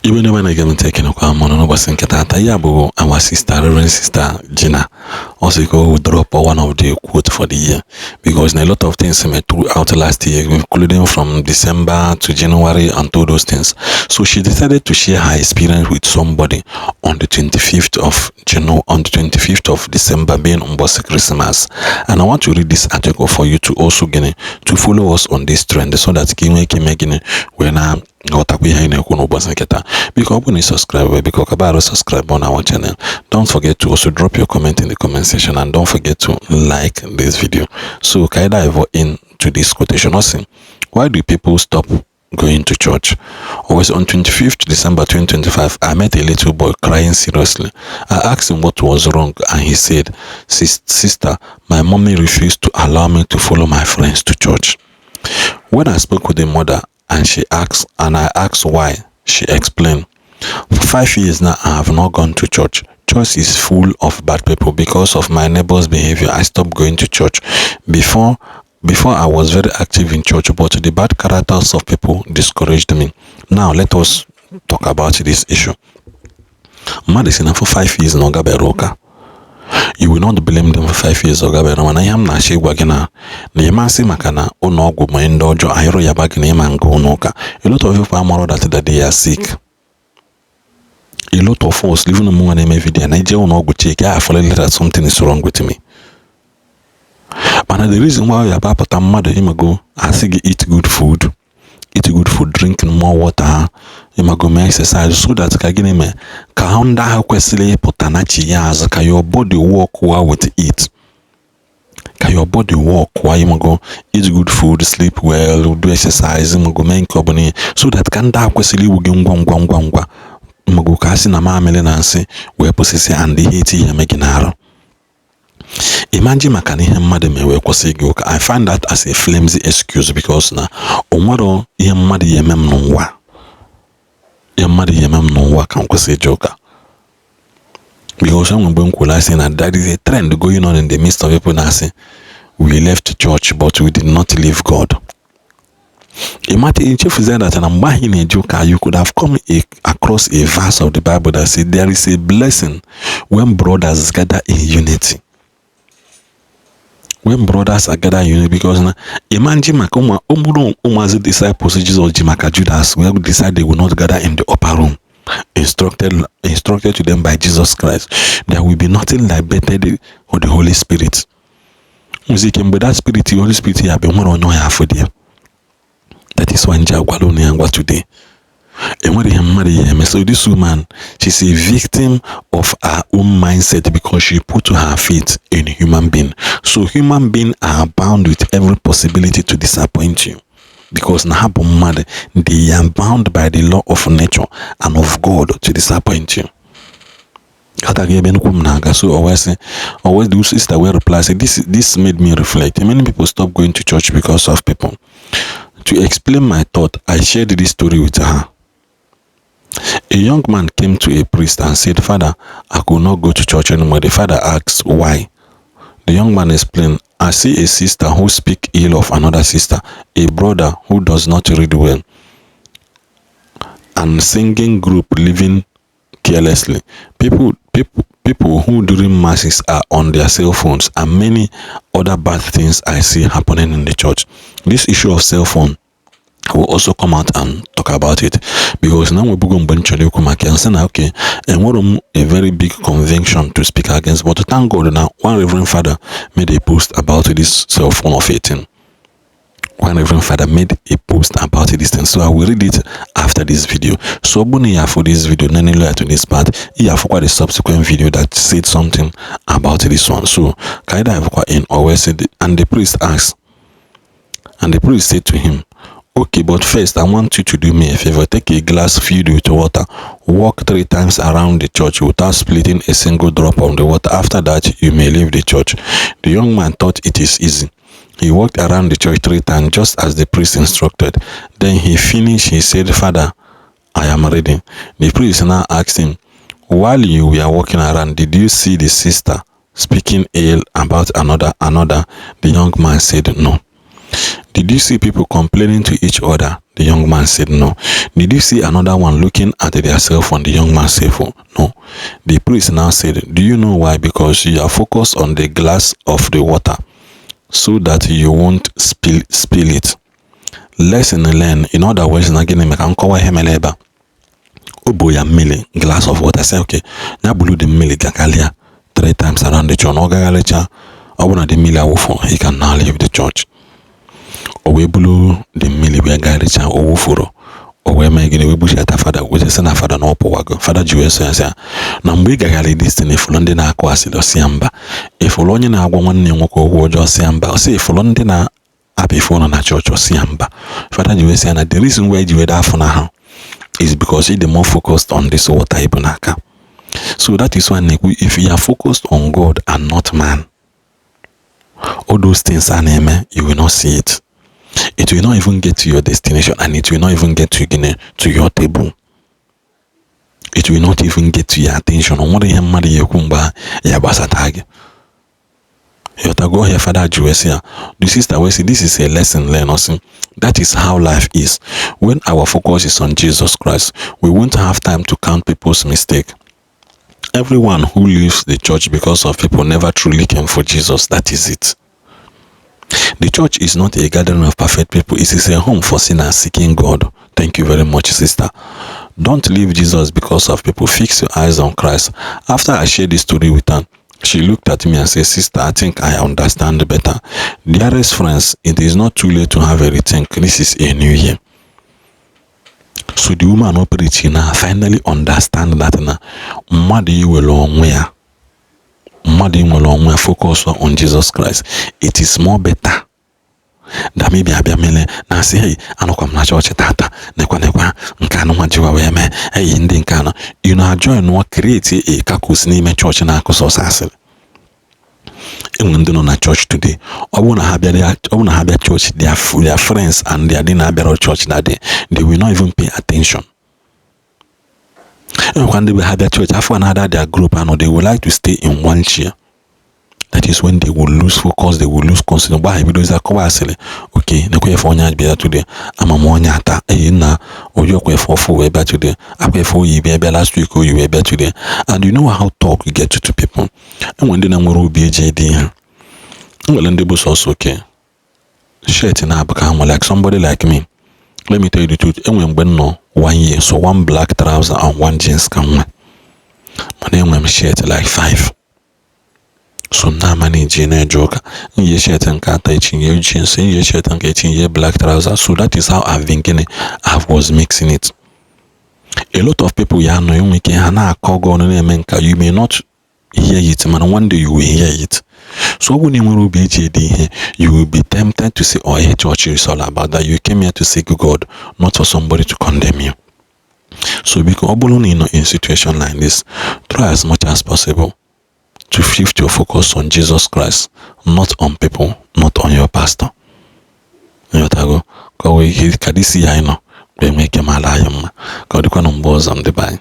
Ibe n'ebe na-ege m ntị, ekenekwa m ụnụ n'ụbọchị nke taata. Ya bụ our sister, Reverend Sister Gina, also go drop one of the quote for the year, because a lot of things made throughout last year, including from December to January and all those things. So she decided to share her experience with somebody on the 25th of January, on the 25th of December, being Ụbọchị Christmas. And I want to read this article for you to also gịnị, to follow us on this trend, so that ka ị nwee ike ime gịnị, wee na ghọtakwa ihe anyị na-ekwu n'ụbọchị nke taa. Biko, ọ bụrụ na ị subscribe, biko kaba arụ subscribe on our channel. Don't forget to also drop your comment in the comment section, and don't forget to like this video. So ka anyị dive into this quotation. Ọ sị, "Why do people stop going to church?" Always on 25th December 2025, I met a little boy crying seriously. I asked him what was wrong, and he said, "Sister, my mommy refused to allow me to follow my friends to church." When I spoke with the mother and she asked, and I asked why, she explained, "For 5 years now, I have not gone to church. Church is full of bad people. Because of my neighbor's behavior, I stopped going to church. Before I was very active in church, but the bad characters of people discouraged me." Now let us talk about this issue. Mmadụ si na for 5 years na ọ gabere ụka. You will not blame them for 5 years ọ gabere, mana ihe m na-achọ ịgwa gị na ịmasị maka na ụlọ ọgwụ ma ndị ọjọọ anyịrụ ya ba gị na ịma nga ụlọ ụka. A lot of people amarọ that they are sick. A lot of us, even ụmụ na-eme video na ije ụlọ ọgwụ check ya, afọlele that something is wrong with me. Mana the reason why ya apụta mmadụ, ịmago, asị gị eat good food, eat good food, drink more water, ịmago, mee exercise, so that ka gịnị mee, ka ahụ ndị ahụ kwesịrị ịpụta na chi ya azụ, ka your body work well with it, ka your body work wa. Ịmago, eat good food, sleep well, do exercise, ịmago, mee nke ọbụla ihe, so that ka ndị ahụ kwesịrị iwu gị ngwa ngwa ngwa ngwa, ịmago, ka a sị na mamịrị na nsị wee pụsịsị and ihe eti ya eme gị n'arụ. Imagine, maka na ihe mmadụ mee wee kwụsị gị ụka. I find that as a flimsy excuse, because na o nwero ihe mmadụ ya eme m n'ụwa, ihe mmadụ ya eme m n'ụwa ka m kwụsị ije ụka. Because enwe mgbe m kwuru, asị na there is a trend going on in the midst of people na-asị, "We left church, but we did not leave God." Ịmata nchefuzie that na mgbe ahụ ị na-eje ụka, you could have come across a verse of the Bible that say there is a blessing when brothers gather in unity, when brothers are gathered in unity. Because na imagine, maka ụmụrụ ụmụazị disciples Jesus ji maka Judas wee decide they will not gather in the upper room instructed to them by Jesus Christ, there will be nothing like better for the Holy Spirit. Nwezi ike mgbe that spirit, the Holy Spirit ya bịa, nwere onye ọya afọ dị ya. That is why nji agwala unu ya ngwa today, enwere ihe mmadụ ya eme. So this woman, she's a victim of her own mindset, because she put her faith in human being. So human being are bound with every possibility to disappoint you, because na ha bụ mmadụ. They are bound by the law of nature and of God to disappoint you. Ghọtaghị ebe nnukwu m na-aga. So o wee sị, o wee, the sister wee reply say, This made me reflect. Many people stop going to church because of people." To explain my thought, I shared this story with her. A young man came to a priest and said, "Father, I could not go to church anymore." The father asked, "Why?" The young man explained, "I see a sister who speak ill of another sister, a brother who does not read well, and singing group living carelessly. People who during masses are on their cell phones, and many other bad things I see happening in the church." This issue of cell phone, I will also come out and talk about it, because na nwebugo mgbe m chọrọ ikwu maka ya, nsị na okay, enwere m a very big conviction to speak against, but thank God na one reverend father made a post about this cell phone of 18. One reverend father made a post about this thing, so I will read it after this video. So ọ bụrụ na ya for this video nenelu to this part, ya afụkwa the subsequent video that said something about this one. So ka anyị dive in. Always said, and the priest asked, and the priest said to him, "Okay, but first I want you to do me a favor. Take a glass filled with water. Walk three times around the church without splitting a single drop of the water. After that, you may leave the church." The young man thought it is easy. He walked around the church three times, just as the priest instructed. Then he finished. He said, "Father, I am ready." The priest now asked him, "While you were walking around, did you see the sister speaking ill about another?" The young man said, "No." "Did "Did you see people complaining to each other?" The young man said, "No." "Did you see another one looking at their cell phone?" The young man said, "No." The priest now said, "Do you know why? Because you are focused on the glass of the water so that you won't spill it." Lesson learned. In other words, na gịnị maka nkọwa ihe mere ebe a? O bu ya mmiri, glass of water, say okay, ya bulu the mmiri gakalịa three times around the church. Na ọ gagharịcha, ọ bụrụ na the mmiri awụfu, he can now leave the church. O wee bulu the mmiri wee gagharịcha, o wufuru. O wee mee gịnị? Wee gbuchata fada, wee sị na fada na ọ pụwago. Fada ji wee sị ya, sị ya na mgbe ị gagharị this thing, ifuru ndị na-akụ asịrị? Ọsị ya mba. Ifuru onye na-agwa nwanne ya nwoke okwu ọjọọ? Ọsị ya mba. Ọsị ifuru ndị na-apị phone na chọọchị? Ọsị ya mba. Fada ji wee sị ya na the reason why ji wee afụ na ha is because ị dị more focused on this water ibu n'aka. So that is why na-ekwu, if you are focused on God and not man, all those things a na-eme, you will not see it. It will not even get to your destination, and it will not even get to gịnị, to your table. It will not even get to your attention. O nwere ihe mmadụ ya ekwu mgbe ya gbasata gị. Ịghọtago ọhịa fada ji wee sị ya? The sister wee sị, "This is a lesson learned." Ọ that is how life is. When our focus is on Jesus Christ, we won't have time to count people's mistake. Everyone who leaves the church because of people never truly came for Jesus. That is it. The church is not a gathering of perfect people. It is a home for sinners seeking God. Thank you very much, sister. Don't leave Jesus because of people. Fix your eyes on Christ. After I shared this story with her, she looked at me and said, "Sister, I think I understand better." Dearest friends, it is not too late to have a rethink. This is a new year. So the woman no preaching now finally understand that na mmadụ iwere onwe ya, mmadụ inwere onwe ya, focus on Jesus Christ, it is more better than maybe abịa mere na-asị, "Hey, anọkwa m na chọọchị tata, nekwa nekwa nke anụnwa jiwa wee mee." Hey, ndị nke anọ you na join nwa create a caucus n'ime chọọchị na-akụ sọsọ asịrị. Enwere ndị nọ na church today, ọ bụrụ na ha bịa church, their friends and their dị na-abịara church that day, they will not even pay attention. Enwekwa ndị be ha bịa church afọ another their group anọ, they would like to stay in one chair. That is when they will lose focus, they will lose concentration. Mgbe ahụ ebidozi akọwa asịrị, "Okay, nekwa efe onye bịa today, ama m onye ata eyi nna oyi ọkwa efe ọfụ wee bịa today, akwa efe oyi bịa bịa last week, oyi wee bịa today." And you know how talk get to people. Enwere ndị na-nwere obi eji ede ihe, enwere ndị bụ sọsọ oke shirt na-abụ ka ha nwere. Like somebody like me, let me tell you the truth, enwere mgbe m nọ one year, so one black trouser and one jeans ka m nwe, mana enwere m shirt like five. So m na-ama na-eji na-eje ụka, nye shirt nke atọ echi, nye jeans, nye shirt nke echi, nye black trouser. So that is how I've been gịnị, I was mixing it. A lot of people ya nọ enwe ike ha na-akọ gị ọnụ na-eme nka, you may not hear it, mana one day you will hear it. So ọ bụrụ na ị nwere obi eji ede ihe, you will be tempted to say, "Oh, ihe church is all about," that you came here to seek God, not for somebody to condemn you. So biko, ọ bụrụ na ị nọ in situation like this, try as much as possible to shift your focus on Jesus Christ, not on people, not on your pastor. Nghọtago? Ka o wee ka dịsi ya anyị nọ wee nwee ike mara anyị mma, ka ọ dịkwa na mgbe ọzọ, ndị be anyị.